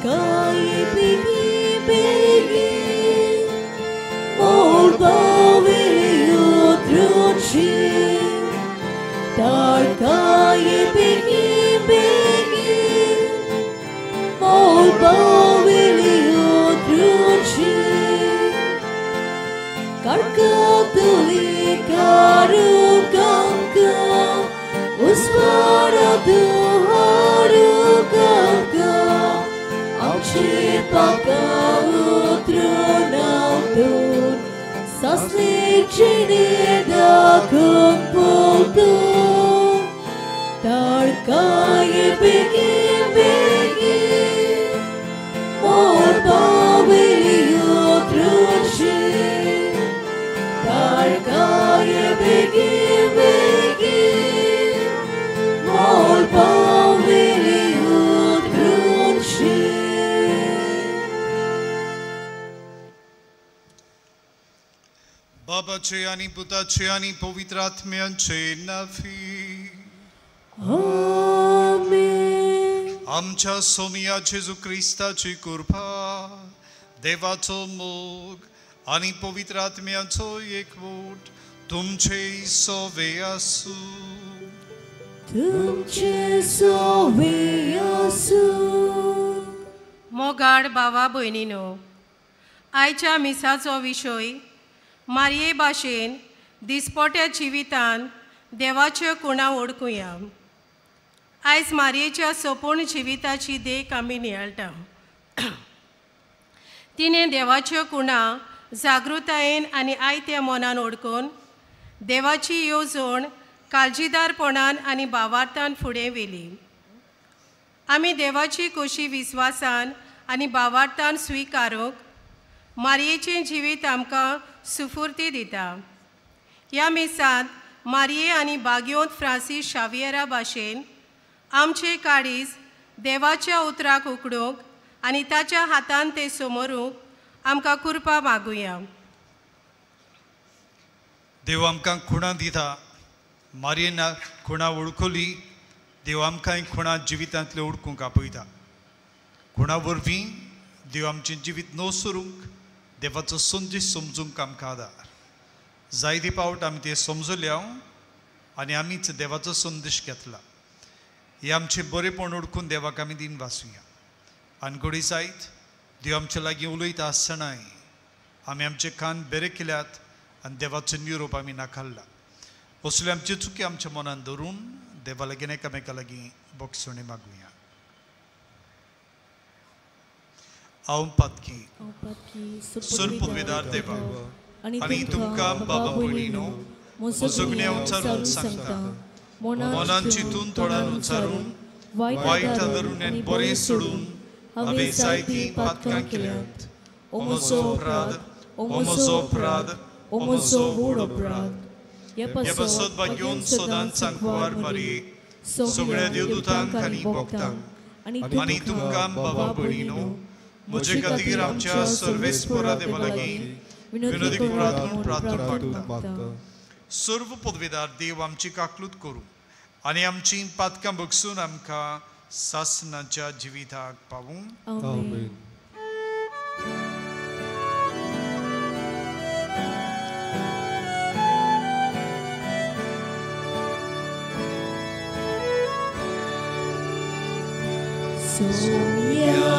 तारकाय बेगी बेगी मोळबावेली उतरूची तारकाय बेगी बेगी मोळबावेली उतरूची Karkatuli karukanka usvaradu harukanka amche paka utrunatun saslichini dakun pultun tarkaye begi begi mor paveli utruchi Tarkaye begi begi mor paveli utruchi. बाबाचे आणि पुताचे आणि पवित्र आत्म्यांचे नावी आमेन. आमच्या सोमिया जेजू क्रिस्ताची कृपा, देवाचो मोग आणि पवित्र आत्म्याचो एकवट तुमचे सोवे आसूं. तुमचे सोवे आसूं. मोगाड भावा भयणीनो, आयच्या मिसाचो विशय मारये भाशेन दिसपोट्या जिवितान देवाच्यो कुणा ओळखुया. आयज मारयेच्या सोपूर्ण जिविताची देख आमी नियाळटा. तिणें देवाच्यो कुणा जागृतायेन आनी आयत्या मनान ओळखून देवाची येवजण काळजीदारपणान आनी भावार्थान फुडें व्हेली. आमी देवाची खोशी विस्वासान आनी भावार्थान स्विकारूंक मारयेचें जिवीत आमकां सुफुर्ती दिता. ह्या मिसांत मारये आनी बाग्योंत फ्रांसीस शावियरा भाशेन आमचे काळीज देवाच्या उतराक उकडूंक आनी ताच्या हातान तें समोरूंक आमकां कृपा मागुया. देव आमकां खुणां दिता. मारयेन खुणां वळखली, देव आमकां खुणां जिवितांतल्यो वळखूंक आपयता. खुणां वरवीं देव आमचें जिवीत न सरूंक देवाचो संदेश समजूंक आमकां आदार. जायते फावट आमी तें समजल्या आनी आमीच देवाचो संदेश घेतला. हें आमचें बरेपण वळखून देवाक आमी दिन वाचुया. आनी घडये जायत देव आमचे लागीं उलयता आसतनाय आमी आमचे कान बेरे केल्यात आनी देवाचो निरोप आमी नाकारला. असल्यो आमच्यो चुकी आमच्या मनान धरून देवा लागीं एकामेका लागीं बोगसणी मागुया. हांव पातकी सरपदवेदार देवा आनी तुमकां बाबा भयणीनो म्हजो गुन्यांव उच्चारून सांगता. मनान चिंतून तोंडान उच्चारून वायट धरून आनी बरें सोडून हांवें जायतीं पातकां केल्यांत. ओ म्हजो अपराध, ओ म्हजो अपराध, ओ म्हजो व्हड अपराध. हे पासत भाग्योन सदांच सांकवार मारये, सगळ्या देवदूतांक आनी भक्तांक आनी तुमकां बाबा भयणीनो म्हजे खातीर आमच्या सर्वेस्परा देवा लागीं विनोदी कुरातून प्रार्थना मागता. सर्व पदवेदार देव आमची काकलूत करूं आनी आमची पातकां बगसून आमकां सासनाच्या जिविताक पावूं. आमेन. Sonia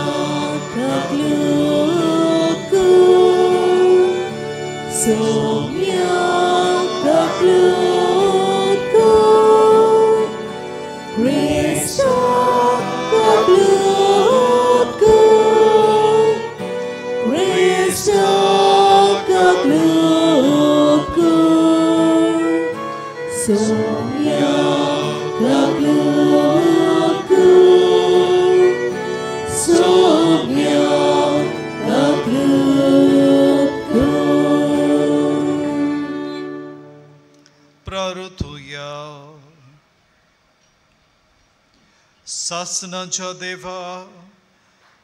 kaklutku, Sonia kaklutku, Krista kaklutku, Krista kaklutku, Sonia kaklutku, Sonia kaklutku. प्रार्थुया. सासनाच्या देवा,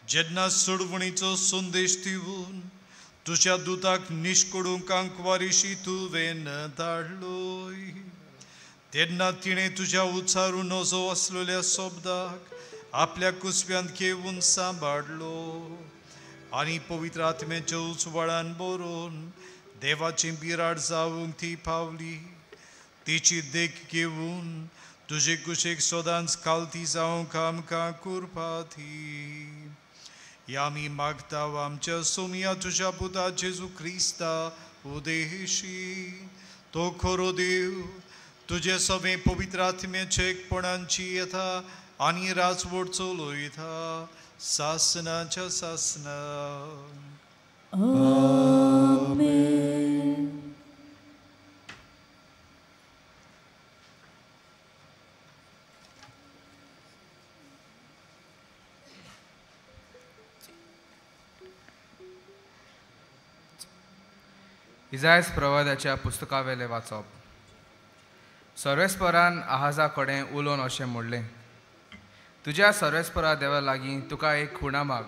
जेन्ना सोडवणीचो संदेश दिवन तुज्या दुताक निश्कडूंक आंकवारीशी तुवें धाडलोय, तेन्ना तिणें तुज्या उच्चारून नजो आसलेल्या शब्दाक आपल्या कुसव्यांत घेवन सांबाळलो आनी पवित्र आत्म्याच्या उजवाडान बरोवन देवाची बिराड जावंक ती पावली. तिची देख घेवन तुजे कुशीक सदांच खालती जावंक आमकां कृपा दी. ह्या आमी मागता आमच्या सोमया तुज्या पुता जेजू क्रिस्ता उदेशी. तो खरो देव तुजे सगळे पवित्र आत्म्याचे एकपणांची येता आनी राजवट चलयता सासनाच्या सासना. आमेन. इजायस प्रवादाच्या पुस्तकावेलें वाचप. सर्वेस्परान आहाजा कडेन उलोवन अशें म्हणलें, तुज्या सर्वेस्परा देवा लागीं तुका एक खुणा माग,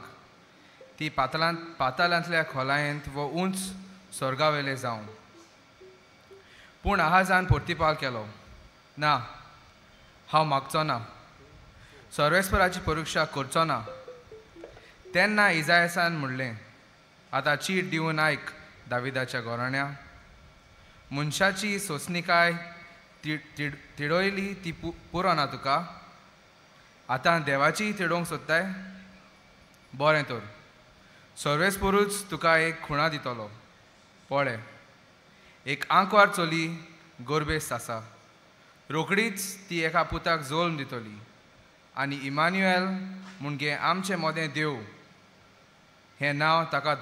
ती पाताळांतल्या खोलायेंत वो उंच स्वर्गावेलें जावं. पूण आहाजान प्रतिपाल केलो, ना, हांव मागचो ना, सर्वेस्पराची परिक्षा करचो ना. तेन्ना इजायसान म्हणलें, आतां चीट दिवन आयक दाविदाच्या घराण्या, मनशाची सोंसणीकाय तिडयली ती पुरो ना तुका, आतां देवाची तिडोवंक सोदताय? बरें तर, सर्वेस्परूच तुका एक खुणा दितलो. पळय, एक आंकवार चली गोरबेस्त आसा, रोखडीच ती एका पुताक जल्म दितली आनी इमान्युएल म्हणजे आमचे मदें देव हें नांव ताका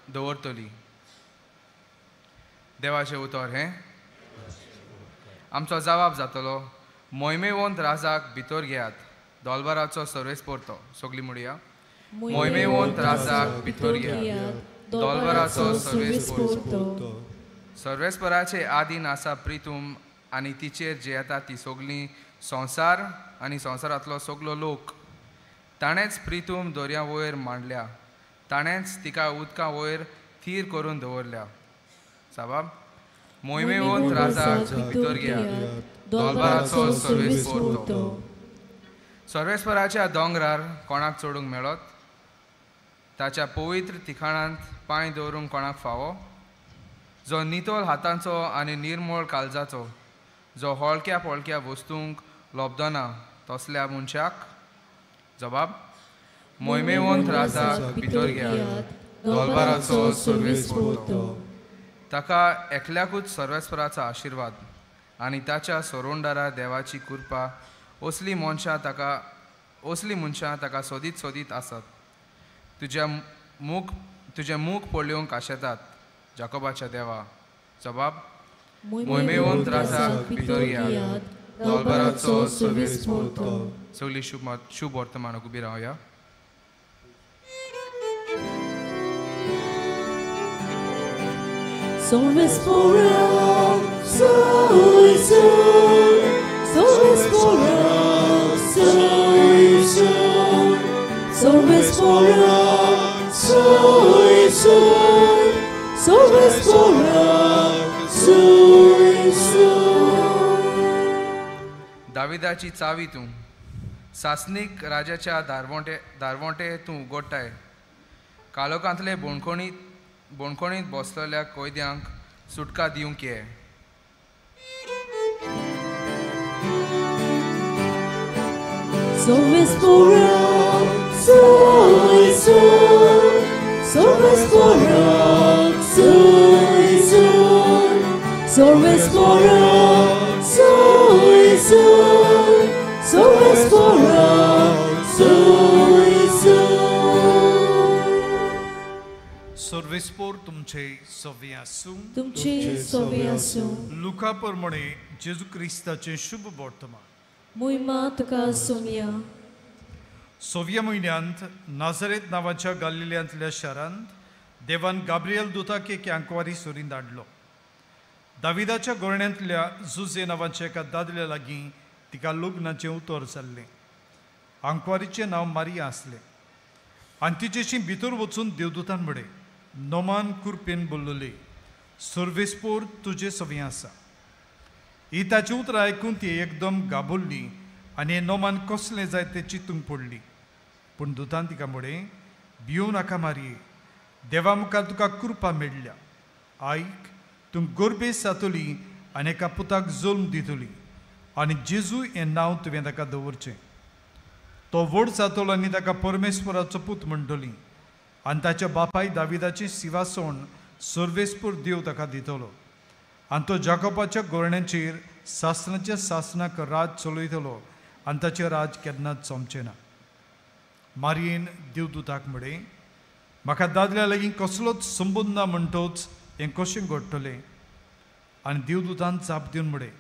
दवरतली. देवाचें उतर हें. आमचो जवाब जातलो, मोहिमेवंत राजाक भितर घेयात, दोलबाराचो सर्वेस्पर तो. सगळीं म्हणया, मोहिमेवंत राजाक भितर घेयात, दोलबाराचो सर्वेस्पर तो. सर्वेस्पराचे आदीन आसा प्रितूम आनी तिचेर जियेता ती सगळीं संवसार आनी संवसारांतलो सगलो लोक. ताणेंच प्रितूम दर्या वयर मांडल्या, ताणेंच तिका उदका वयर थीर करून दवरल्या. साबाब, मोहिमेवंत राजाक भितर घेयात, दोलबाराचो सर्वेस्पर तो. सर्वेस्पराच्या दोंगरार कोणाक चडूंक मेळत? ताच्या पवित्र ठिकाणांत पांय दवरूंक कोणाक फावो? जो नितळ हातांचो आनी निर्मळ काळजाचो, जो हळक्या पळक्या वस्तूंक लोबदना तसल्या मनशाक. जबाब, मोहिमेवंत राजाक भितर घेयात, दोलबाराचो सर्वेस्पर तो. ताका एकल्याकूच सर्वेस्पराचो आशिर्वाद आनी ताच्या सोरोंडारा देवाची कृपा असली मनशां ताका सोदीत सोदीत आसत. तुजें मूख पळोवंक आशेतात जाकोबाच्या देवा. जबाब, मोहिमेवंत राजाक भितर घेयात, दोलबाराचो सर्वेस्पर तो. सगळी शुभ वर्तमानाक उबी रावया. दाविदाची चावी तूं, सासनीक राजाच्या दारवंटे तूं उगडटाय. कालोकांतले बोणखणीत बसलेल्या कैद्यांक सुटका दिवंक ये. सर्वेस्पोर तुमचे सवे आसूं, तुमचे सवे आसूं. लुका प्रमाणे जेजू क्रिस्ताचें शुभ वर्तमान. मोहिमा तुका सोमया. सव्या म्हयन्यांत नाझरेत नांवाच्या गालिल्यांतल्या शारांत देवान गाब्रियल दुताक एक आंकवारी सुरीन धाडलो. दाविदाच्या गोरण्यांतल्या जुजे नांवाच्या एका दादल्या लागीं तिका लग्नाचें उतर जाल्लें. आंकवारीचें नांव मारिया आसलें आनी तिचेशी भितर वचून देवदूतान म्हणलें, नोमान कुरपेन बोल्लोली, सर्वेस्पोर तुजे सवी आसा. ही ताची उतरां आयकून ती एकदम गाबोल्ली आनी नोमान कसलें जाय तें चिंतूंक पडली. पूण दुतान तिका म्हळें, भिवू नाका मारये, देवा मुखार तुका कृपा मेळ्ळ्या. आयक, तूं गोरबेस जातली आनी एका पुताक जल्म दितली आनी जेजू हें नांव तुवें ताका दवरचें. तो व्हड जातलो आनी ताका परमेश्वराचो पूत म्हणटली आनी ताच्या बापाय दाविदाचें सिवासण सर्वेस्पूर देव ताका दितलो आनी तो जाकोबाच्या गोरण्यांचेर सासणाच्या सासणाक राज चलयतलो आनी ताचें राज केन्नाच सोंपचें ना. मारयेन देवदूताक म्हळें, म्हाका दादल्या लागीं कसलोच संबंद ना म्हणटोच हें कशें घडटलें? आनी देवदूतान जाप दिवन म्हळें,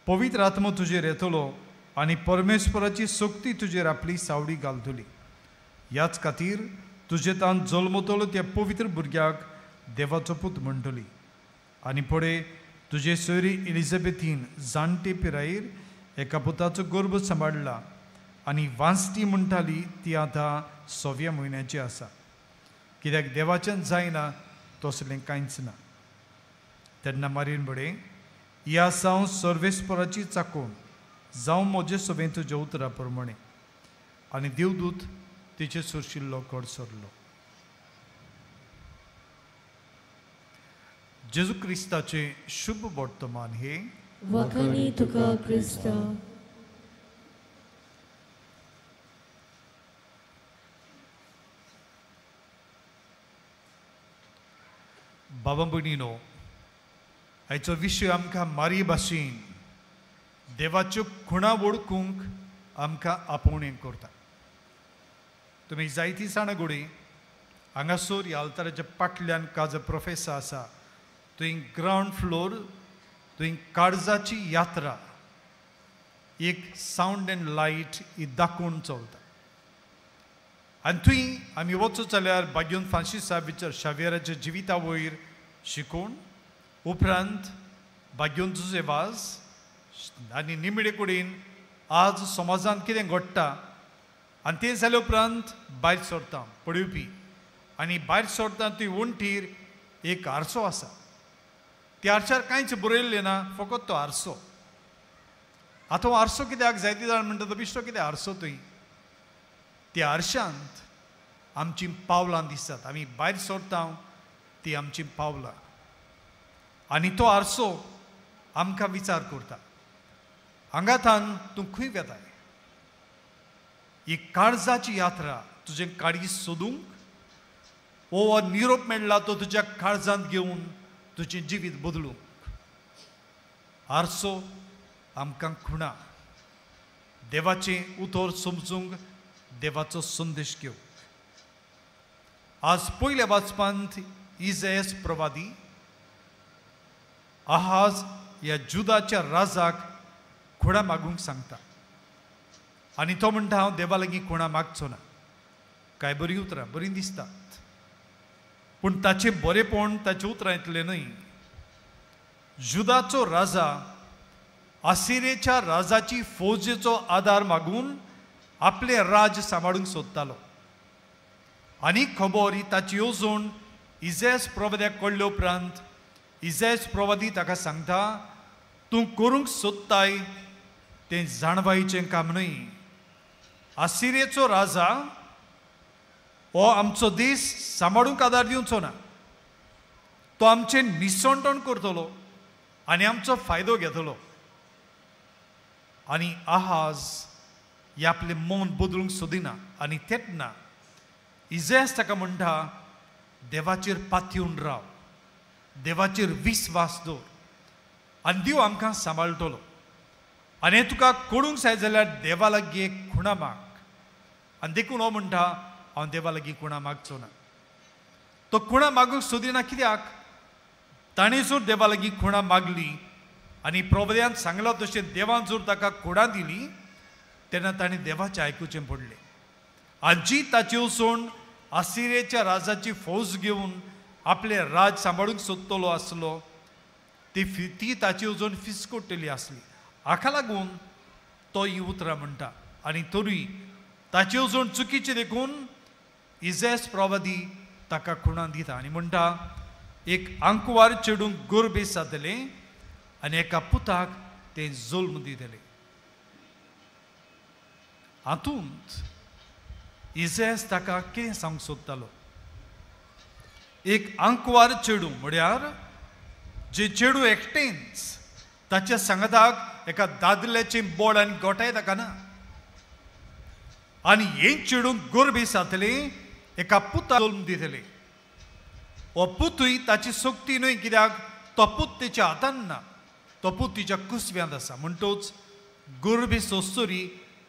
पवित्र आत्मो तुजेर येतलो आनी परमेश्वराची शक्ती तुजेर आपली सावडी घालतली. ह्याच खातीर तुजे तान जल्मतलो त्या पवित्र भुरग्याक देवाचो पूत म्हणटली. आनी फुडें तुजे सोयरी एलिझाबेथीन जाणटे पिरायेर एका पुताचो गर्भ सांबाळ्ळा आनी वांजटी म्हणटाली ती आतां 6व्या म्हयन्याची आसा. कित्याक देवाच्यान जायना तसलें कांयच ना. तेन्ना मारयेन म्हळें, ही आसा हांव सर्वेस्पराची चाकोवन, जावं म्हजे सवें तुज्या उतरा प्रमाणें. आनी देवदूत तिचे सुरशिल्लो कड सरलो. जेजू क्रिस्ताचें शुभ वर्तमान हे. वखाणी तुका क्रिस्ता. बाबा भयणीनो, आयचो विशय आमकां मारी भाशेन देवाच्यो खुणा वळखूंक आमकां आपोवणें करता. तुमी जायती जाणां घोडी हांगासर ह्या आल्ताराच्या पाटल्यान काज प्रोफेसर आसा, थंय ग्रावंड फ्लोर थंय काळजाची यात्रा एक सावंड एंड लायट ही दाखोवन चलता. आनी थंय आमी वचत जाल्यार बाग्योन फ्रांसीस साहब शावियराच्या जिविता वयर शिकोवन उपरांत बाग्योन जुजे वाज आनी निमणे कडेन आज समाजांत कितें घडटा आनी तें जाल्या उपरांत भायर सरता पळोवपी आनी भायर सरता थंय वण्टीर एक आरसो आसा. त्या आरशार कांयच बरयल्लें ना, फकत तो आरसो. आतां आरसो कित्याक जायते जाण म्हणटा तो बिश्टो कितें आरसो थंय. त्या आरशांत आमचीं पावलां दिसतात, आमी भायर सरता ती आमचीं पावलां. आनी तो आरसो आमकां विचार करता, हांगाथान तूं खंय वेताय? ही काळजाची यात्रा तुजें काळीज सोदूंक वो निरोप मेळ्ळा तो तुज्या काळजांत घेवन तुजें जिवीत बदलूंक. आरसो आमकां खुणा देवाचें उतर समजूंक, देवाचो संदेश घेवंक. आज पयल्या वाचपांत इजायस प्रवादी आहाज ह्या जुदाच्या राजाक खुणा मागूंक सांगता आनी तो म्हणटा, हांव देवा लागीं खुणा मागचो ना. कांय बरीं उतरां बरीं दिसतात, पूण ताचें बरेपण ताच्या उतरां येतलें न्हय. जुदाचो राजा आसिरेच्या राजाची फौजेचो आदार मागून आपलें राज्य सांबाळूंक सोदतालो. आनी खबर ही ताची येवजण इजायस प्रवाद्याक कळ्ळे उपरांत इजायस प्रवादी ताका सांगता, तूं करूंक सोदताय तें जाणवायचें काम न्हय. आसिरेचो राजा हो आमचो देश सांबाळूंक आदार दिवचो ना, तो आमचें निसणटण करतलो आनी आमचो फायदो घेतलो. आनी आहाज हे आपलें मन बदलूंक सोदिना आनी तेन्ना इजायस ताका म्हणटा, देवाचेर पातयेवन राव, देवाचेर विस्वास दवर आनी देव आमकां सांबाळटलो. आनी तुका कळूंक जाय जाल्यार देवा लागीं एक खुणा माग. आनी देखून हो म्हणटा, हांव देवा लागीं खुणा मागचो ना. तो खुणा मागूंक सोदिना कित्याक? ताणें जर देवा लागीं खुणा मागली आनी प्रभुदेवान सांगलां तशें देवान जर ताका खुणा दिली तेन्ना ताणें देवाचें आयकुचें पडलें. आनी जी ताची वचून आसिरेच्या राजाची फौज घेवन आपलें राज सांबाळूंक सोदतलो आसलो ती ताची वचून फिसकोट्टली आसली. हाका लागून तो ही उतरां म्हणटा. आनी तरूय ताची वचून चुकीची देखून इजायस प्रवादी ताका खुणा दिता आनी म्हणटा, एक आंकवार चेडूंक गोरबेस जातलें आनी एका पुताक तें जल्म दितलें. हातूंत इजेस ताका कितें सांगूंक सोदतालो? एक आंकवार चेडूं म्हळ्यार जे चेडूं एकटेंच ताच्या सांगाताक एका दादल्याचें बोड आनी गोठाय ताका ना, आनी हें चेडूं गोरबी जातलें, एका पुता जल्म दितलें. हो पुतूय ताची सक्ती न्हय, कित्याक तो पूत तेच्या हातान ना, तो पूत तिच्या कुसव्यांत आसा. म्हणटच गोरबी सोस्तोरी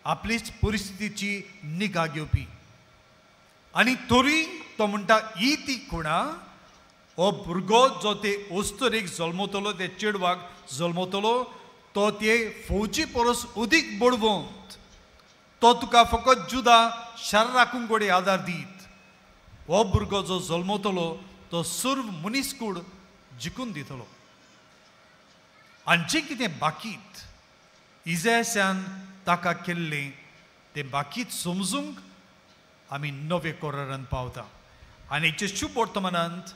आपलीच परिस्थितीची निगा घेवपी. आनी तरी तो म्हणटा ही ती खुणा, हो भुरगो जो ते ओस्तोरेक जल्मतलो, ते चेडवाक जल्मतलो, तो ते फौजी परस अदीक बडवंत, तो तुका फकत जुदा शार राखूंक गोडे आदार दीत. हो भुरगो जो जल्मतलो तो सर्व मनीसकूड जिखून दितलो. आनी जें कितें बाकीत इजेसान ताका केल्लें तें बाकीत समजूंक आमी नवे कोरारान पावता. आनी हेचे शुभ वर्तमानांत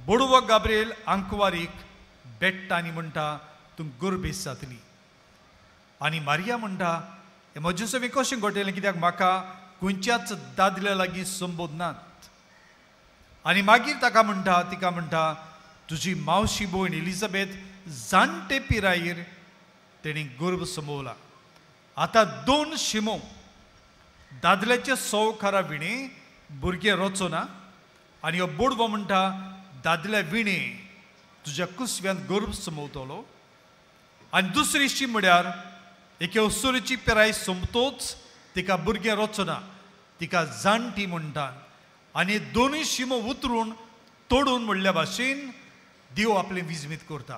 बडवो गाब्रिएल आंकवारीक बेट्टा आनी म्हणटा तूं गोरबेस जातली. आनी मारिया म्हणटा हें म्हजें सगळें कशें घडटलें, कित्याक म्हाका खंयच्याच दादल्या लागीं संबोध नात. आनी मागीर ताका म्हणटा, तिका म्हणटा तुजी मावशी भयण एलिझाबेथ जाणटे पिरायेर तेणी गर्भ संभवला. आतां दोन शिमो दादल्याचे सवकारा विणे भुरगें रचना, आनी हो बोडवो म्हणटा दादल्या विणे तुज्या कुसव्यांत गर्भ संभवतलो. आनी दुसरी शी म्हळ्यार एके अस्तुरेची पिराय सोंपतोच तिका भुरगें रचना, तिका जाणटी म्हणटात. आनी दोनूय शिमो उतरून तोडून म्हणल्या भाशेन देव आपलें विजमीत करता.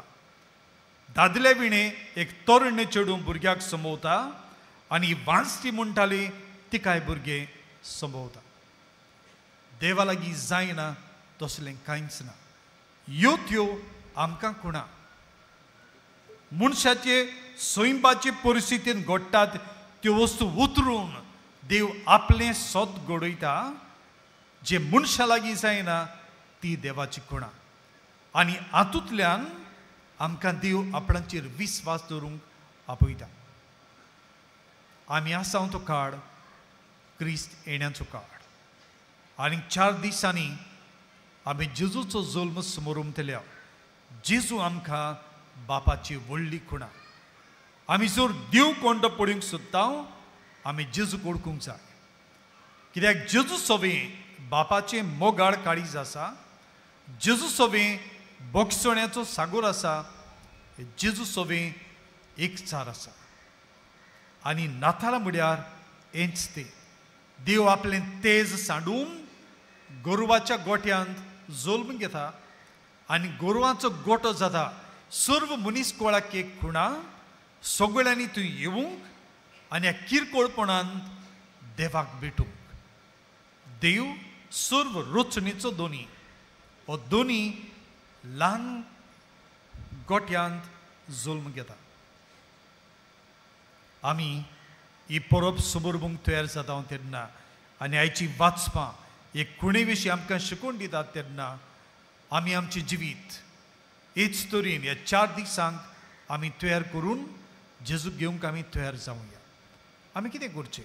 दादल्या विणे एक तरणे चेडूं भुरग्याक संभवता आनी वांजटी म्हणटाली तिकाय भुरगें संभवता. देवा लागीं जायना तसलें कांयच ना. ह्यो त्यो आमकां खुणा मनशाचे सैमाचे परिस्थितीन घडटात त्यो वस्तू उतरून देव आपलें सत घडयता. जे मनशा लागीं जायना ती देवाची खुणा. आनी हातूंतल्यान आमकां देव आपणाचेर विस्वास दवरूंक आपयता. आमी आसा तो काळ क्रिस्त येण्याचो काळ. आनी 4 दिसांनी आमी जेजूचो जल्म समोरमतल्या. जेजू आमकां बापाची व्हडली खुणा. आमी जर देव कोणतो पळोवंक सोदता आमी जेजूक वळखूंक जाय, कित्याक जेजू सवें बापाचें मोगाळ काळीज आसा, जेजू सवें बोगसण्याचो सागोर आसा, जेजू सवें एकचार आसा. आनी नातालां म्हळ्यार हेंच तें. देव आपलें तेज सांडून गोरवाच्या गोट्यांत जल्म घेता आनी गोरवांचो गोटो जाता. सर्व मनीस कोळाक एक खुणा सगळ्यांनी तूं येवंक आनी ह्या किरकोळपणांत देवाक भेटूंक. देव सर्व रचणेचो दोनी, हो दोनी ल्हान गोट्यांत जल्म घेता. आमी ही परब समोरबूंक तयार जाता तेन्ना आनी आयची वाचपां एक खुणे विशीं आमकां शिकोवन दितात तेन्ना आमी आमचें जिवीत हेच तरेन ह्या 4 दिसांक आमी तयार करून जेजूक घेवंक आमी तयार जावया. आमी कितें करचें?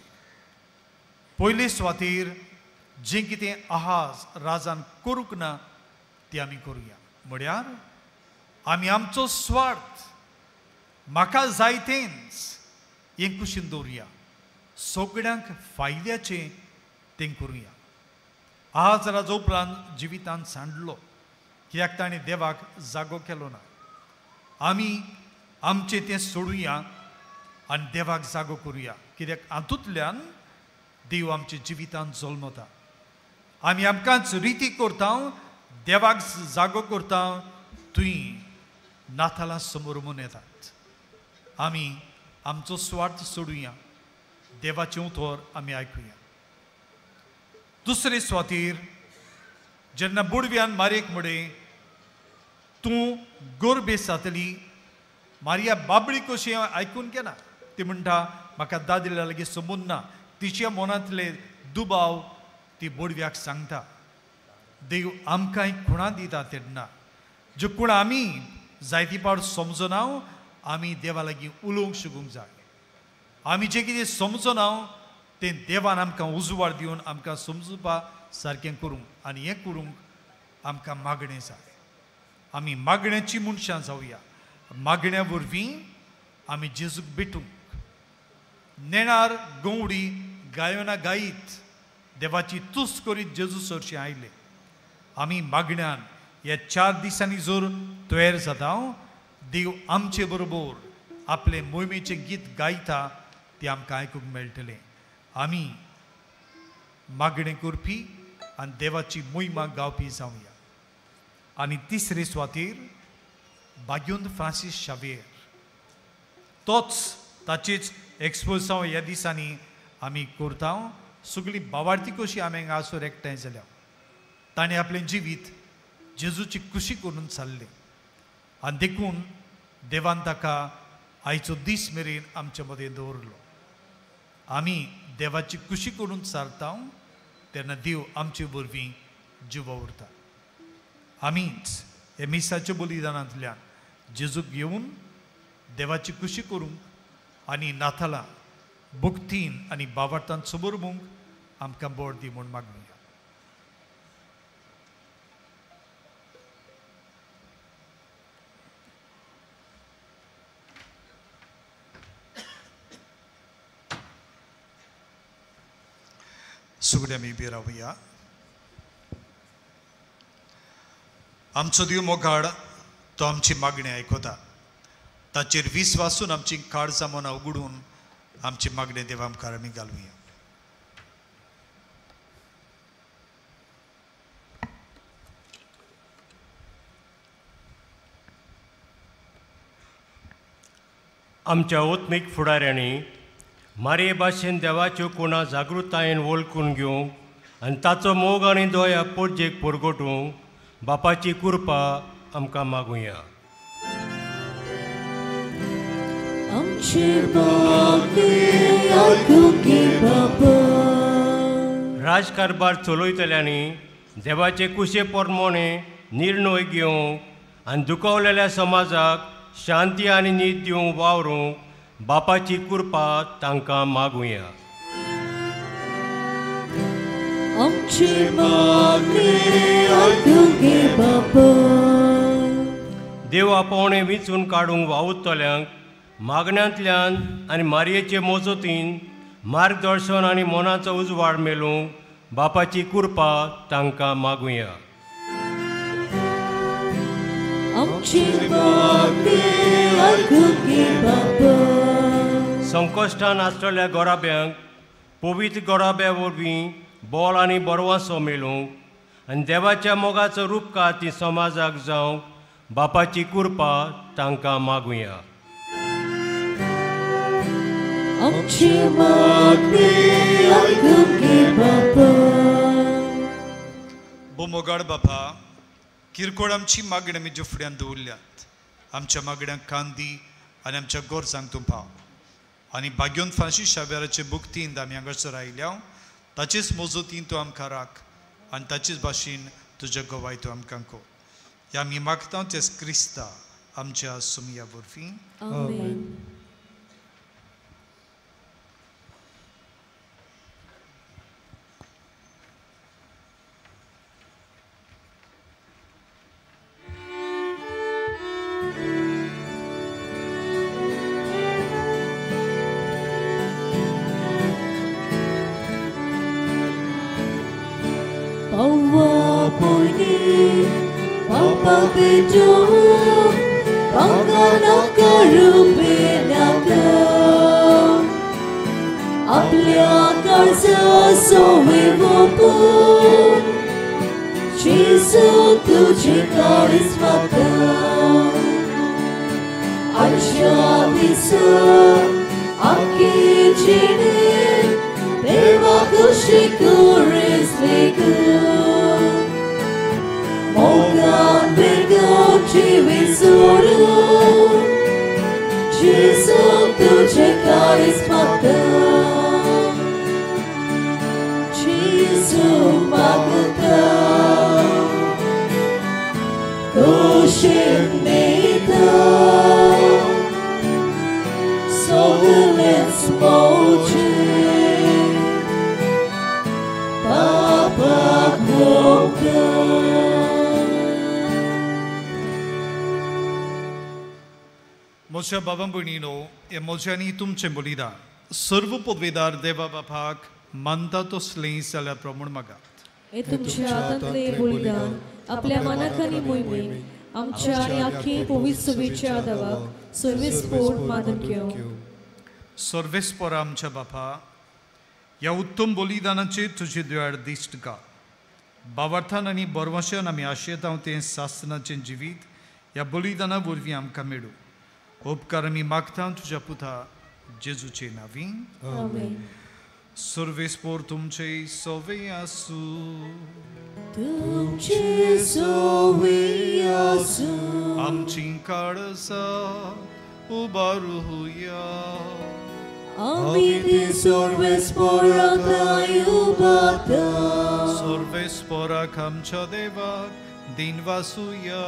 पयले सुवातेर जें कितें आहाज राजान करूंक ना तें आमी करुया. म्हळ्यार आमी आमचो स्वार्थ म्हाका जाय तेंच हें कुशीन दवरुया, सगळ्यांक फायद्याचें तें करुया. आज राजा उपरांत जिवितांत सांडलो, कित्याक ताणें देवाक जागो केलो ना. आमी आमचें तें सोडुया आनी देवाक जागो करुया, कित्याक हातूंतल्यान देव आमच्या जिवितांत जल्मता. आमी आमकांच रिती करता, देवाक जागो करता, थंय नातालां समोर म्हूण येतात. आमी आमचो स्वार्थ सोडुया, देवाचें उतर आमी आयकुया. दुसरे सुवातेर जेन्ना बुडव्यान मारयेक म्हणलें तूं गोरबेस जातली, मारिया बाबडी कशी आयकून घेना. ती म्हणटा म्हाका दादल्या लागीं संबंद ना. तिच्या मनांतले दुबाव ती बोडव्याक सांगता. देव आमकांय खुणा दिता तेन्ना ज्यो खुणा आमी जायती पावट समजना, आमी देवा लागीं उलोवंक शिकूंक जाय. आमी जें कितें समजना तें देवान आमकां उजवाड दिवन आमकां समजुपा सारकें करूंक आनी हें करूंक आमकां मागणें जाय. आमी मागण्याची मनशां जावया. मागण्या वरवीं आमी जेजूक भेटूंक. नेणार गवडी गायना गायत देवाची तुस्त करीत जेजू सरशी आयले. आमी मागण्यान ह्या 4 दिसांनी जर तयार जाता, देव आमचे बरोबर आपले मोहिमेचें गीत गायता तें आमकां आयकूंक मेळटलें. आमी मागणें करपी आनी देवाची मोहिमा गावपी जावया. आनी तिसरे सुवातेर बाग्योन फ्रांसीस शावेर, तोच ताचेच एक्सपोजांव ह्या दिसांनी आमी करता. सगळी बावार्थी कशी आमी हांगासर एकठांय जाल्या. ताणें आपलें जिवीत जेजूची खुशी करून चाललें आनी देखून देवान ताका आयचो दीस मेरेन आमचे मदें दवरलो. आमी देवाची खुशी करून सारता तेन्ना देव आमचे वरवीं जिवा उरता. आमीच हे मिसाच्या बलिदानांतल्यान जेजूक घेवन देवाची खुशी करूंक आनी नाताला भक्तीन आनी बावार्थान समर्पूंक आमकां बोड दी म्हूण मागुया. सगळे आमी उबी रावया. आमचो देव मोगाड, तो आमची मागणी आयकता. ताचेर विस्वासून आमची काळजां मनां उगडून आमची मागणी देवा मुखार आमी घालुया. आमच्या आत्मीक फुडाऱ्यांनी मारये भाशेन देवाच्यो कोणा जागृतायेन वळखून घेवंक आनी ताचो मोग आनी दया पोटजेक परगटूंक बापाची कृपा आमकां मागुया. राजकारभार चलयतल्यांनी देवाचे कुशे प्रमाणे निर्णय घेवंक आनी दुखवलेल्या समाजाक शांती आनी नीत दिवंक वावरूंक बापाची कृपा तांकां मागुया. देव आपोवणें विंचून काडूंक वावुरतल्यांक मागण्यांतल्यान आनी मारयेचे मजतीन मार्गदर्शन आनी मनाचो उजवाड मेळूंक बापाची कृपा तांकां मागुया. संकश्टान आसतल्या गोराब्यांक पवित्र गोराब्या वरवीं बोल आनी बरवासो मेळूंक आनी देवाच्या मोगाचो रुपकार ती समाजाक जावंक बापाची कृपा तांकां मागुया. बोमोगाड बापा, किरकोळ आमची मागणी आमी फुड्यान दवरल्यात. आमच्या मागण्यांक कान दी आनी आमच्या गरजांक तूं पाव. आनी भाग्योन फ्रांसीस शावेराचे भक्तीन आमी हांगासर आयल्या, ताचेच मजतीन तूं आमकां राख आनी ताचेच भाशेन तुज्या गवाय तूं आमकां कर. ह्या आमी मागता तेच क्रिस्ता आमच्या सुमया वरवीं. आमेन. So let's motion. म्हज्या बाबा भयणीनो, हे म्हजें आनी तुमचें बलिदान सर्व पदवेदार देवा बापाक मानता तसलें जाल्यार प्रमाण मागात. हे तुमच्या हातांतले बलिदान आपल्या मनाक आनी मोहिमेक आमच्या आनी आख्खे पवित्र सभेच्या देवाक सर्वेस्पोर मानून घेवं. सर्वेस्पोरा आमच्या बापा, ह्या उत्तम बलिदानाचेर तुजे दोळ्यार दिश्ट घाल. बावार्थान आनी बरवशान आमी आशेतांव तें सासनाचें जिवीत ह्या बलिदाना वरवीं आमकां मेळूं. उपकार आमी मागता तुज्या पुता जेजूचे नांवी. आमेन. सर्वेस्पोर तुमचे सवे आसूं. तुमचे सवे आसूं. आमची काळजां उबारुया. आमी ती सर्वेस्पोराक उबारता. सर्वेस्पोराक आमच्या देवाक दिनवासुया.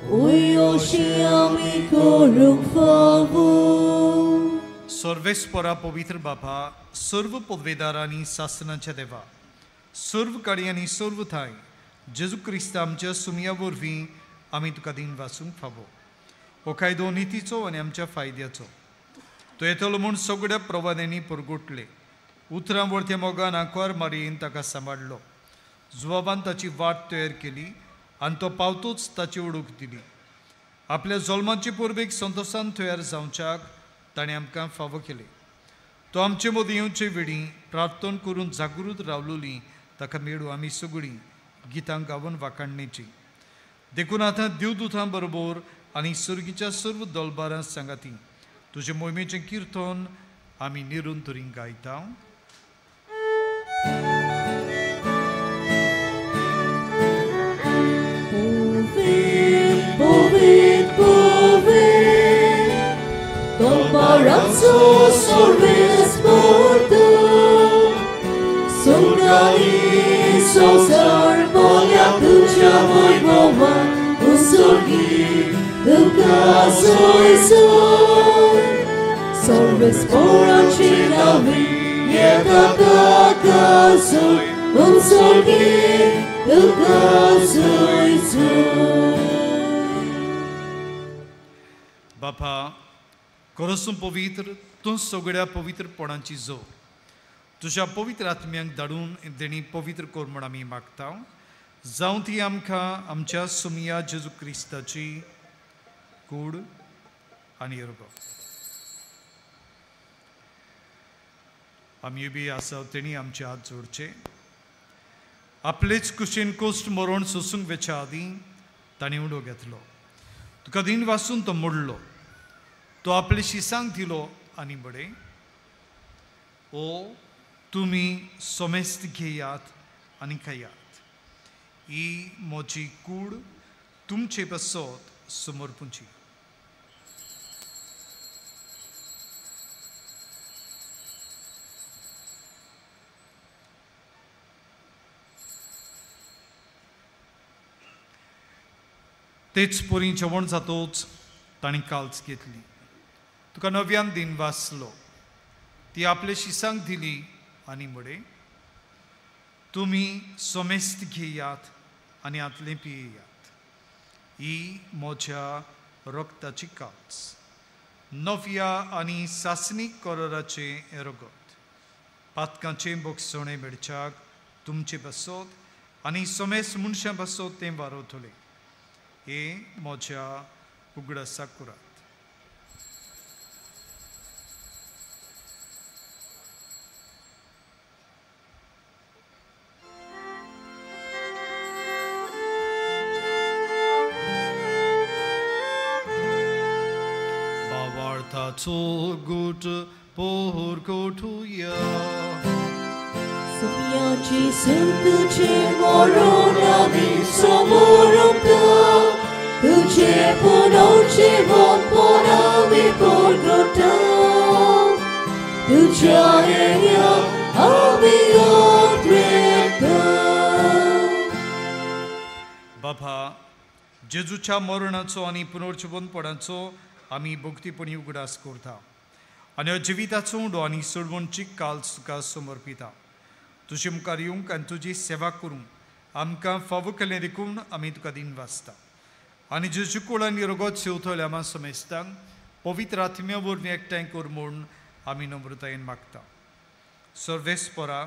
ओय अशी आमी करूंक फावो. सर्वेस्पोरा पवित्र बापा, सर्व पदवेदार आनी सासनाच्या देवा, सर्व काळी आनी सर्व ठांय जेजू क्रिस्त आमच्या सुमया वरवीं आमी तुका दिन वाचूंक फावो. हो कायदो नितीचो आनी आमच्या फायद्याचो. तो येतलो म्हूण सगळ्या प्रवाद्यांनी परगुटले. उतरां वरत्या मोगान आंकवार मारयेन ताका सांबाळ्ळो. जुवाबान ताची वाट तयार केली आनी तो पावतूच ताची ओळख दिली. आपल्या जल्माचे परबेक संतोशान तयार जावच्याक ताणें आमकां फावो केलें. तो आमचे मदीं येवचे वेळी प्रार्थना करून जागृत रावलोली ताका मेळूं आमी सगळीं गितां गावन वाखाणणेची. देखून आतां देवदूतां बरोबर आनी सर्गीच्या सर्व दलबारां सांगाती तुजे मोहिमेचें किर्तन आमी निरंतरी गायता. Povit, povit, Dolbarazzo sorvesporto, Surgali sosar volja tuđa vojvova, U surgi duka soj soj, Sorvesporači navi, jeta kaka soj, U surgi duka soj soj. बापा, कोरसून पवित्र तूं सगळ्या पवित्रपणाची जोड तुज्या पवित्र आत्म्यांक धाडून देणी पवित्र कर म्हूण आमी मागता. जावं ती आमकां आमच्या सुमिया जेजू क्रिस्ताची कूड आनी रगत. आमी बी आसा तेणी आमचे हात जोडचे. आपलेच कुशीन कोश्ट मरण सोसूंक वेच्या आदीं ताणें उडो घेतलो. तुका दिन वासून तो मोडलो. तो आपले शिसांक दिलो आनी बडे, ओ तुमी सोमेस्त घेयात आनी खायात, ही म्हजी कूड तुमचे पासत समर्पूची. तेच परी जेवण जातोच ताणें काल्च घेतली. तुका नव्यान दिन वाचलो. ती आपले शिसांक दिली आनी म्हळें, तुमी सोमेस्त घेयात आनी हातलें पियेयात, ही म्हज्या रक्ताची काल्च, नव्या आनी सासणीक कराराचें रगत. पातकांचें बोगसणें मेळच्याक तुमचे पासत आनी सोमेस्त मनशां पासत तें वारवतलें. हे म्हज्या उगडासाक करात. बावार्थाचो गुट पोर कोठुया. सुम्याची तुझे मरण आमी समोरता, तुझे पुनर्जीवनपण आमी परगटा, तुझ्या येण्या आमी आत्रेता. बाबा, जेजूच्या मरणाचो आनी पुनर्जीवनपणाचो आमी भक्तीपणी उगडास करता आनी जिविताचो उंडो आनी सोडवणची काल तुका समर्पिता. तुजे मुखार येवंक आनी तुजी सेवा करूंक आमकां फावो केलें देखून आमी तुका दिन वाचता. आनी जेजू कुळ आनी रगत सेवतल्या आमा समेस्तांक पवित्र आत्म्या वरवीं एकठांय कर म्हूण आमी नम्रतायेन मागता. सर्वेस्परा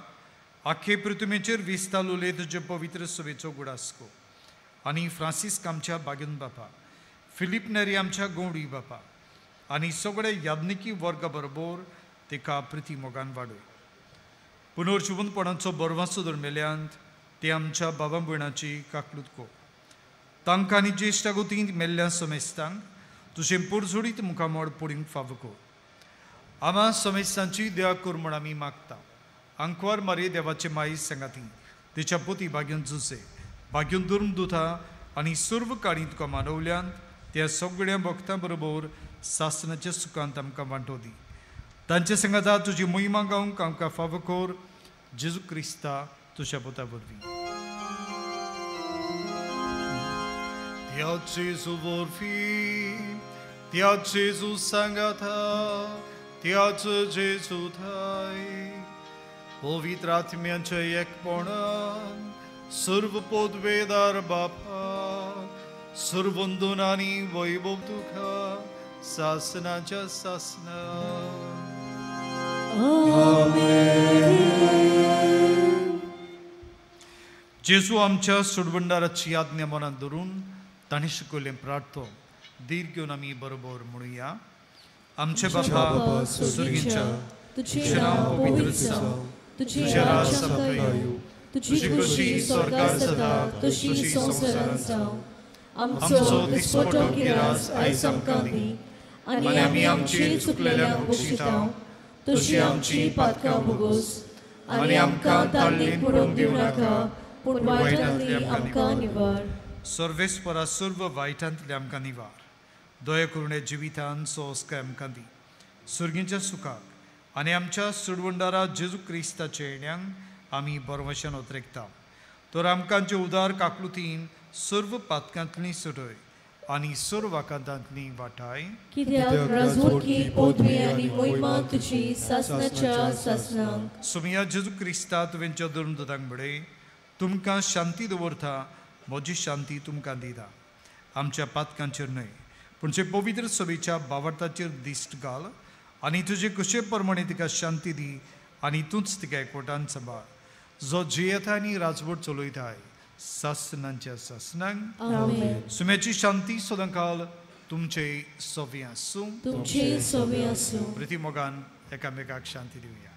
आखे पृथ्वीचेर विस्तारले तुजे पवित्र सभेचो गुडास कर आनी फ्रांसिस्क आमच्या बागेन बापा, फिलीप नेरी आमच्या गौडी बापा आनी सगळे याज्ञिकी वर्गा बरोबर तेका प्रिती मोगान वाडय. पुनर्जिवंतपणाचो बरवासो दरमेल्यांत ते आमच्या बाबा भयणाची काकलूत कर. तांकां आनी ज्येश्ठ गोतींत मेल्ल्या समेस्तांक तुजें पुरजोडीत मुखामळ पडूंक फावो कर. आमा समेस्तांची दया कर म्हूण आमी मागता. आंकवार मारी देवाचे माई सांगाती तिच्या पोती भाग्यून जुसे भाग्यून दुर्म दुथा आनी सर्व काळी तुका मानवल्यांत त्या सगळ्या भक्तां बरोबर सासनाच्या सुखांत आमकां वांटो दी. तांचे सांगाता तुजी मोहिमा गावंक आमकां फावो कर जेजू क्रिस्ता तुज्या पोता वरवीं. त्या जेजू वरवीं, त्या जेजू सांगाता, त्याच जेजू थाय पवित्र आत्म्यांच्या एकपणान सर्व पदवेदार बापा सर्वंदून आनी वैभव तुका सासनाच्या सासना. जेजू आमच्या सोडवणदाराची आज्ञा मनात धरून ताणें शिकयल्लें प्रार्थो धीर घेवन आमी बरोबर म्हणुया. आमचे बापा सुर्गींच्या, तुजें नांव पवित्र जावं, तुजें राज आमकां येवं, तुजी खुशी स्वर्गार जाता तशी संवसारांत जावं. आमचो दिसपटो गिरास आयज आमकां दी आनी आमी आमची चुकलेल्यांक बक्षिता तशी आमची पातकां भोगोस आनी आमकां ताळणीक पडूंक दिवं नाका पूण वायटांतली आमकां निवार. सर्वेस्परा सर्व वायटांतली आमकां निवार. दया करुणे जिवितान सोंसकाय आमकां दी. सुर्गींच्या सुखाक आनी आमच्या सुडवंडारा जेजू क्रिस्ताच्या येण्यांक आमी बरवशान ओतरेकता. तर आमकां जे उदार काकलुतीन सर्व पातकांतली सुटय आनी सर्व आकांतांतली वाटाय. कित्याक राजवटकी पदवी आनी मोहिमा तुजी सासनाच्या सासनाक. सुमिया जेजू क्रिस्ता तुवेंच्या धर्मदूतांक म्हळें, तुमकां शांती दवरता, म्हजी शांती तुमकां दिता. आमच्या पातकांचेर न्हय पूण जे पवित्र सभेच्या बावटाचेर दिश्ट घाल आनी तुजे कुशे प्रमाणे तिका शांती दी आनी तूंच तिका एकवटान सांबाळ, जो जियेता आनी राजवट चलयताय सासनांच्या सासनांक. सुम्याची शांती सदांकाल तुमचे सवी आसूं. तुमचे सवी आसूं. प्रितीमोगान एकामेकाक शांती दिवया.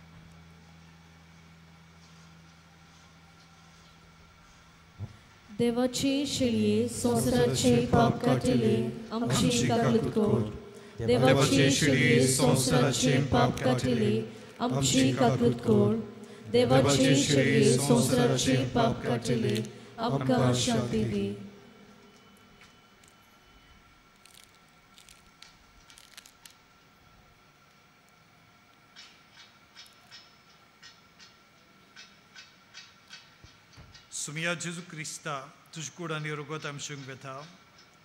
देवाची शेळये संवसाराचे पाप काडटले आमची काकलूत कर. देवाची शेळये संवसाराचे पाप काडटले आमची काकलूत कर. देवाची शेळये संवसाराचे पाप काडटले आमकां शांती दी. सुमिया जेजू क्रिस्ता तुज कूड आनी रगत आमशूंक वेता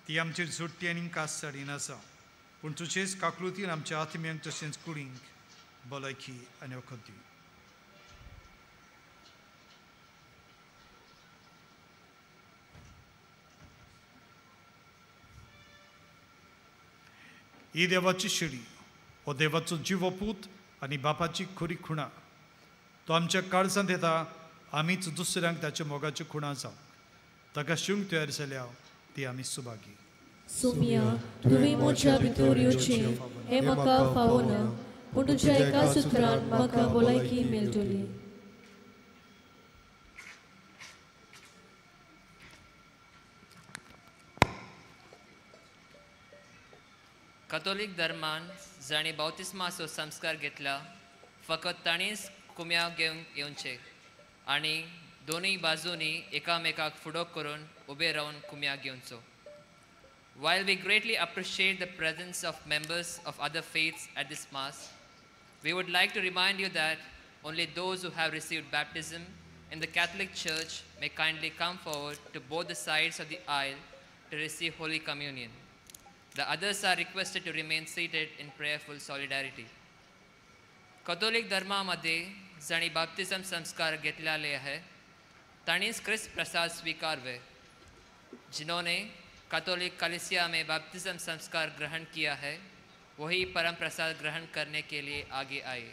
ती आमचेर जोडटी आनी कास साडिना पूण तुजेच काकलुतीन आमच्या आत्म्यांक तशेंच कुडींक भलायकी आनी वखद दी. ही देवाची शिडी हो देवाचो जिवो पूत आनी बापाची खरी खुणा. तो आमच्या काळजांत येता, आमीच दुसऱ्यांक ताच्या मोगाच्यो खुणा जावंक ताका शिवंक तयार जाल्या ती आमी सुभागी. सोमिया, तुवें म्हज्या भितर येवचें हें म्हाका फावना, पूण तुज्या एका सुत्रान म्हाका भलायकी मेळटली. कथोलीक धर्मान जांणी बाप्तिस्माचो संस्कार घेतला फकत तांणीच कुम्या घेवंक येवचें आनी दोनूय बाजूंनी एकामेकाक फुडो करून उबे रावन कुम्या घेवचो. While we greatly appreciate the presence of members of other faiths at this Mass, we would like to remind you that only those who have received baptism in the Catholic Church may kindly come forward to both the sides of the aisle to receive Holy Communion. The others are requested to remain seated in prayerful solidarity. Catholic धर्मामध्ये जांणी बाप्तिझम संस्कार घेतलेले आहे तांणीच क्रिस्त प्रसाद स्वीकारवे. जिन्होंने Catholic कलीसिया में बपतिस्म संस्कार ग्रहण किया है वही परम प्रसाद ग्रहण करने के लिए आगे आए।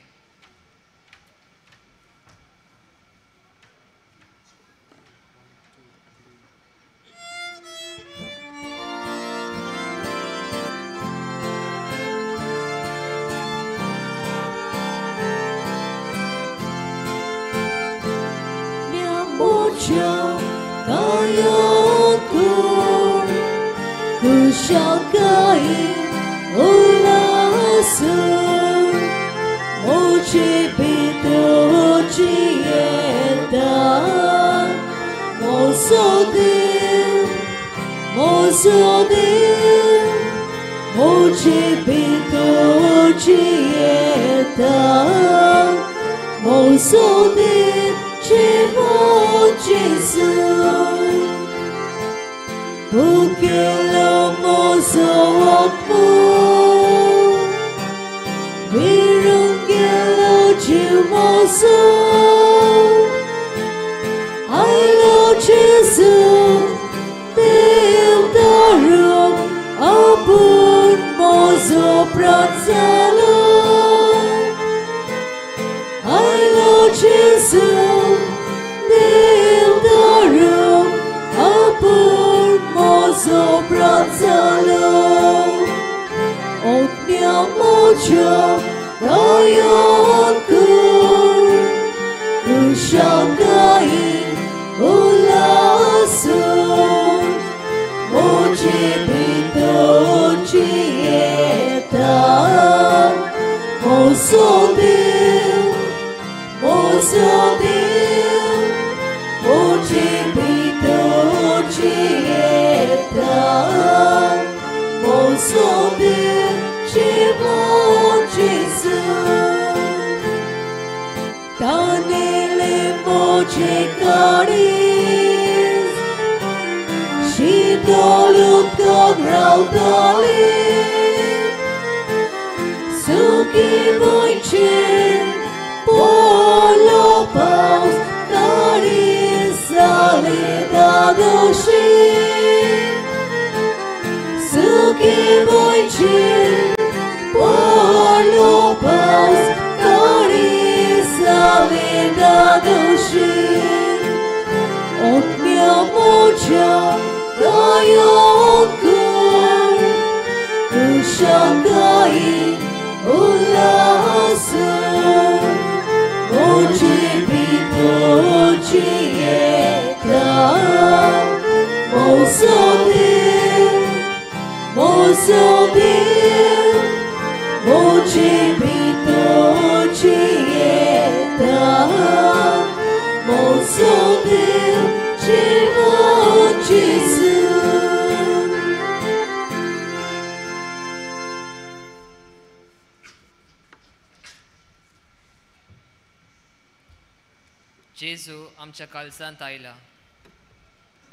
जेजू आमच्या काळजांत आयला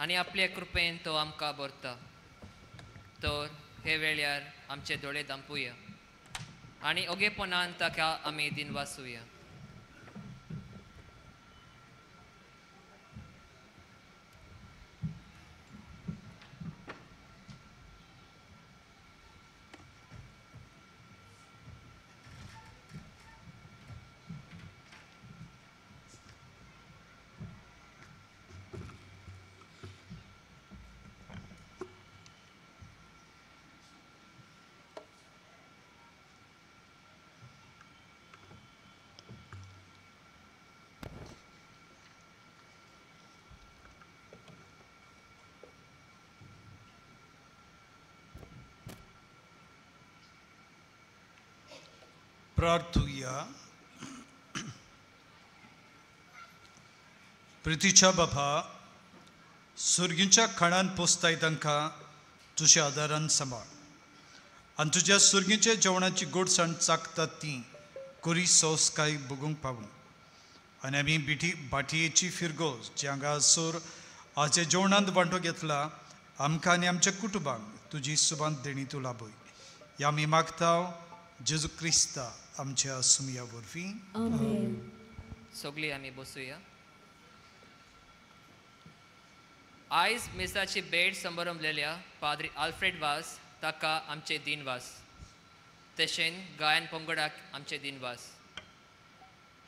आनी आपले कृपेन तो आमकां भरता। तर हे वेळार आमचे दोळे धांपुया आनी ओगेपणान ताका आमी दिनवासुया। प्रार्थुया। प्रितीच्या बापा, सुर्गींच्या खाणान पोसताय तांकां तुज्या आदारान सांबाळ आनी तुज्या सुर्गींच्या जेवणाची गोडसाण चाकतात ती कोरी सोंसकाय भोगूंक पावूं आनी आमी बिठी भाटयेची फिरगोज जी हांगासर आजे जेवणांत वांटो घेतला आमकां आनी आमच्या कुटुंबांक तुजी सुबांत देणी तूं लाभय। ह्या आमी मागता जेजू क्रिस्ता आमच्या सुमया वरवीं। आमेन। सगळीं आमी बसुया। आयज मिसाची भेट समारंभलेल्या पाद्री आल्फ्रेड वास ताका आमचे दिनवास, तशेंच गायन पंगडाक आमचे दिनवास.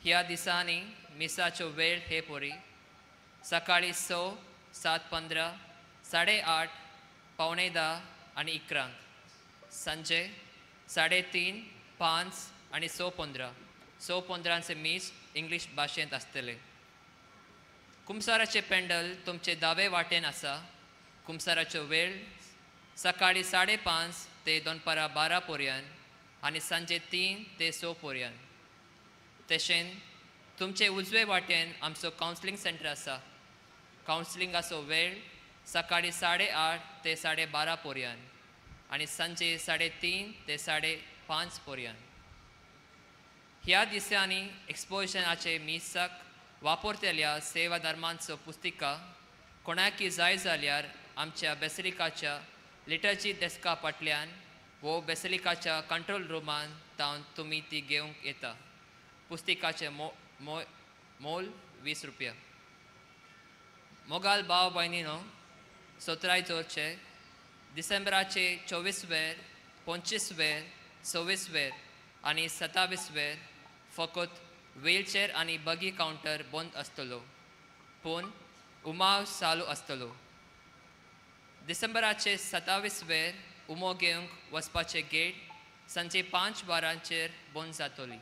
ह्या दिसांनी मिसाचो वेळ हे पोरी सकाळी 6, 7:15, 8:30, 9:45 आनी 11, सांजे 3:30, 5 आनी 6:15. 6:15 मीस इंग्लीश भाशेंत आसतलें. कुमसाराचें पेंडल तुमचे दावे वाटेन आसा. कुमसाराचो वेळ सकाळी 5:30 ते दनपारां 12 पर्यंत आनी सांजे 3 ते 6 पर्यंत. तशेंच तुमचे उजवे वाटेन आमचो कावन्सिलींग सेंटर आसा. कावन्सिलिंगाचो वेळ सकाळी 8:30 ते 12:30 पर्यंत आनी सांजे 3:30 ते 5:30 पर्यंत. ह्या दिसांनी एक्सपोजिशनाचे मिसाक वापरतल्या सेवा धर्मांचो पुस्तिका कोणाकी जाय जाल्यार आमच्या बेसिलिकाच्या लिटर्जी डेस्का फाटल्यान वो बेसिलिकाच्या कंट्रोल रुमान तावन तुमी ती घेवंक येता. पुस्तिकाचें मोल 20 रुपया. मोगाल भाव भयणीनो, 17 जोरचे डिसेंबराचे 24 वेर, 25 वेर, 26 वेर आनी 27 वेर फकत व्हीलचेर आनी बगी कावंटर बंद आसतलो, पूण उमाव चालू आसतलो. डिसेंबराचे 27 वेर उमो घेवंक वचपाचे गेट सांजे 5 वरांचेर बंद जातली.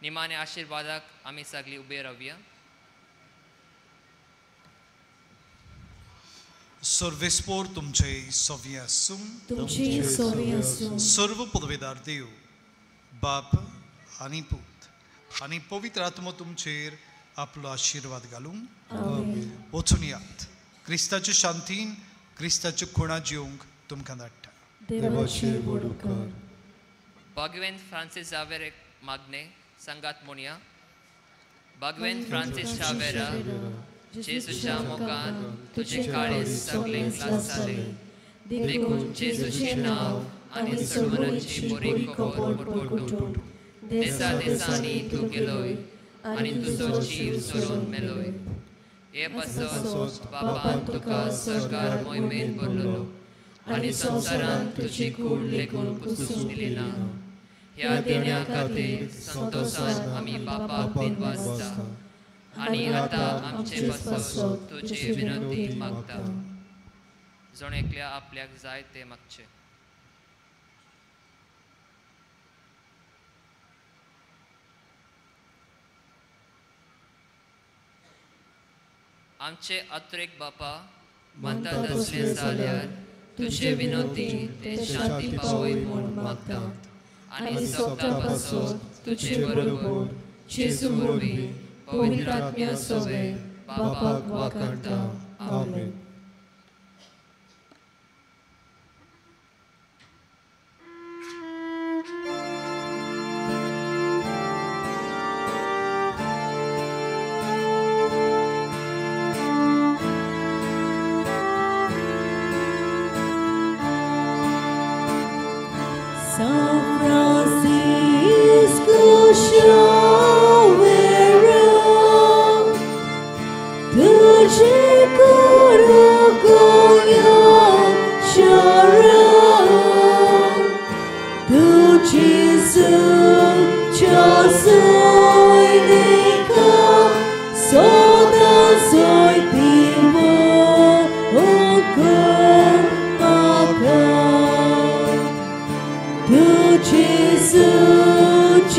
निमाणे आशिर्वादाक आमी सगळीं उबे रावया. सर्वेस्पोर तुमचे सवी आसूं, तुमचे सवी आसूं. सर्व पदवेदार देव बाप आनी पूत आनी पवित्र आत्मो तुमचेर आपलो आशिर्वाद घालूं. वचून यात, क्रिस्ताचे शांतीन क्रिस्ताचे खुणा जिवंक तुमकां धाडटा. देवाचेर व्हड उपकार. भगवेंत फ्रांसीस जावेर मागणे सांगात म्हणया. भगवेंत फ्रांसीस शावेरा, जेजूच्या मोगान तुजें काळीज सगळें लागतालें, देखून जेजूचें नांव आनी सडवणाची बरी खबर परगटूंक देसा देसांनी तूं गेलोय आनी तुजो जीव सोडून मेलोय. हे पासत बापान तुका सरकार मोहिमेन भरलेलो आनी संवसारान तुजी कूड लेखून पुसून दिली ना. ह्या देण्या खातीर संतोशान आमी बापाक दिनवासता आनी आतां आमचे पासत तुजी विनंती मागता. जण एकल्या आपल्याक जाय तें मागचें. आमचे अत्रेक बापा, मानता तसलें जाल्यार तुजे विनोदी ते शांती पावय म्हूण मागता आनी सगळ्या पासत तुजे बरोबर जेजू वरवीं पवित्र आत्म्या सवें बापाक वाखाणता. आमेन.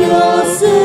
Jesus.